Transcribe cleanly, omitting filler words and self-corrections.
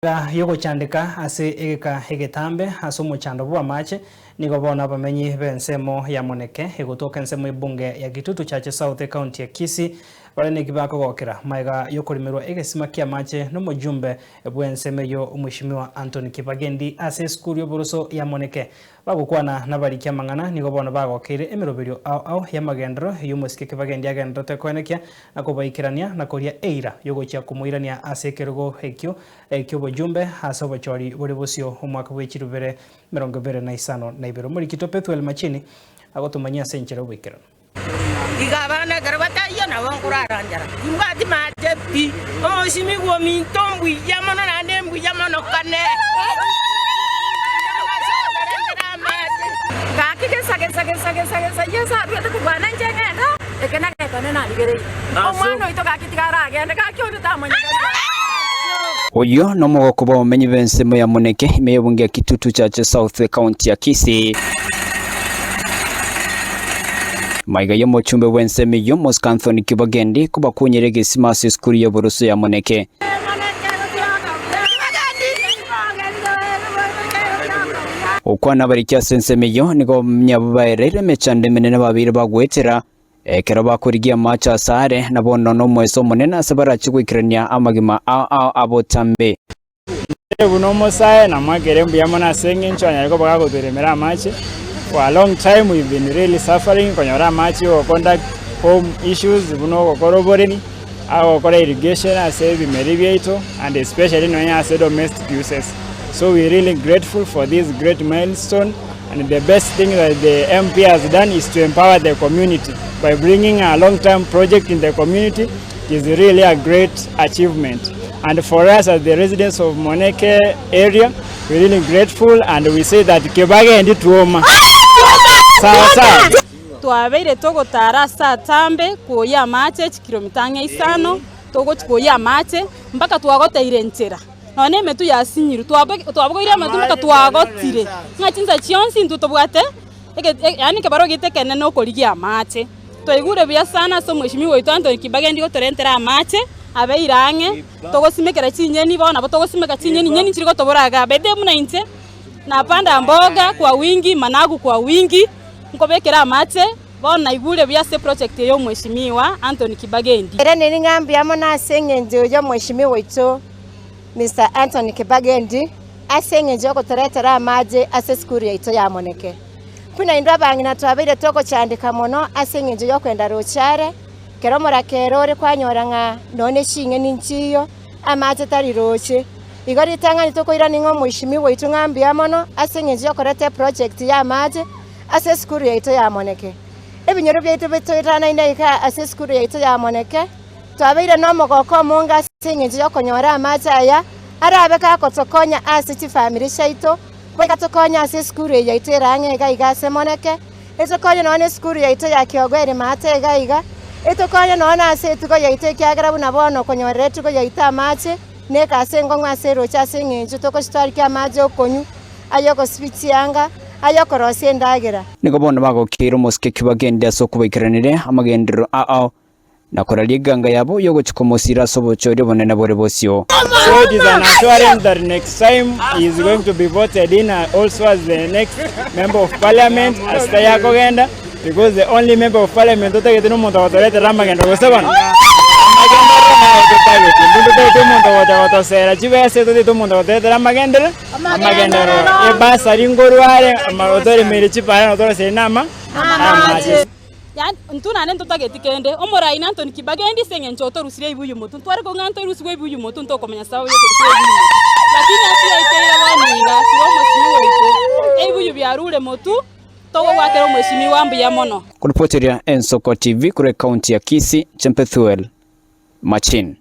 Magega y'ogochandeka ase egeka egetambe ase omochando bw'amache, nigo bono abamenyi b'ensemo ya Moneke, egotoka ensemo y'ebunge ya Gitutu Chache South ecounty ya Kisii, bare neki bakogokera magega y'okorimerwa egesima ki'amache n'omojumbe bw'ensemo eyio Omweshimiwa Anthony Kibagendi ase esukuru y'oboroso ya Moneke. Bagokwana nabariki amang'ana nigo bono bagokeire emeroberio ao ao y'amagenderero eyio omosike Kibagendi agendererete koenekia na kobaikerania na koria eira y'ogochia komoirania ase ekerogo ekio ki'obochumbe ase obochori bore bosio omwaka bwe chirubere 25. Omorikito Pethuel Machini agotomanyia ase enchera y'oboikeranu. Iga abana ekero bataiyo nabo nkorara nchara, timbwati mache pi. Omosimigwa ominto mbuya mono naende mbuya mono kane. Gaki gesa gesa gesa gesa gesa Yeso aruete kobwana inche ng'ende, eke nagekone narigereirie. Omwana oito gaki tiga aragende, gaki onde tamonyete. Oyio nomogoko bw'abamenyi b'ensemo ya Moneke ime y'ebunge ya Kitutu Chache South ekaunti ya Kisii. Maiga y'omochumbe bw'ensemo eyio Mosca Anthony Kibagendi kobakunyera egesima ase esukuru y'oboroso ya Moneke. Gokwana abariki ase ensemo eyio nigo abamenyi baereire emechando emenene babeire bagoetera ekero bakorigia amache ase are, na bono nomoeso omonene ase barache goikerania amagima ao ao abotambe. Inche buna omosae namoakere mbuya mono ase eng'encho anyare koba gagotoiremera amache, for a long time we've been really suffering konyora amache yo conduct home issues buna ogokora oboremi, agokora irrigation ase ebimeri biaito and especially nonya ase domestic uses. So we really grateful for this great milestone and the best thing that the MP has done is to empower the community by bringing a long term project in the community is really a great achievement and for us as the residents of Moneke area we really grateful and we say that Kibagendi tuoma sawa sawa. Twabeire togotara ase atambe koyia amache chikilomita ang'e isano, togochia koyia amache mpaka twagoteire enchera, nonya na emetwe yasinyirwe, twabogoire amatwe mpaka twagotire, ng'a chinsa chionsi intwe tobwate yaani ekebarua giaito ekenene nokorigia amache. Twaigure buya sana ase omweshimiwa oito Anthony Kibagendi gotorentera amache, abeire ang'e, togosimekera chinyeni bono nabo togosimeka chinyeni, nyeni nchiri gotobora igaa. By the way buna inche, napanda mboga kwa wingi, managu kwa wingi, nkobekera amache, bono naigure buya ase eproject eye ya omweshimiwa Anthony Kibagendi. Nairaneri ng'a mbuya mono ase eng'encho y'omweshimiwa oito Mister Anthony Kibagendi ase eng'encho y'ogotoretera amache ase esukuru yaito ya Moneke. Buna intwe abang'ina twabeire togochandeka mono ase engencho y'okwenda roche are, kera omorakera ore kwanyora ng'a nonya ne ching'eni nchiyo, amache tari roche. Igo ritang'ani tokoirania ng'a omoishimiwa oito ng'a mbuya mono ase engencho y'okoreta eproject y'amache ase esukuru yaito ya Moneke. Ebinyoro biaito bitoetanaine iga ase esukuru yaito ya Moneke, twabeire nomogoko omonge ase engencho y'okonyora amache aya arabe gagotokonya ase chifamiri chiaito, Goika tokonye ase esukuru eye yaito ere ang'e iga iga ase Moneke, etokonye nonya nesukuru yaito ya Kiogo ere maate iga iga, etokonye nonya ase etugo yaito ekiagera buna bono okonyorera etugo yaito amache, neka ase enkong'u ase eroche ase eng'encho togochitwarikia amache okonywa, ay'ogosibia chianga, ay'okorosia endagera. Nigo bono bagokeire omosike kibagende ase okobaikeraneria amagenderero ao na koraria eganga yabo y'ogochia komosiira ase obochori obonene bore bosio. So it is an assurance that next time he is going to be voted in also as the next member of parliament ase tayakogenda because the only member of parliament totagete nomonto ogotoretera amagendo gose bono amagenderero naye totagete intwe ntotagete omonto ogocha gotosera chibesa totagete omonto ogotoretera amagenderero amagenderero ebasari nkorwa are otoremeire chipara na otoroseire na ama amache. Yaani intwe naende ntotageti kende, omorai na Anthony Kibagendi ase eng'encho otorusirie ebibuyu motwe, ntware kong'a ntorusigwe ebibuyu motwe ntokomanya sababu ya okorusigwa ebibuyu motwe. Lakini ase yaikeire bono iga, turi omosimi oito, ebibuyu biarure motwe, togogwakera omweshimiwa mbuya mono. Koripoteria Ensoko TV korwa ekaunti ya Kisii, Chempethuel Machin.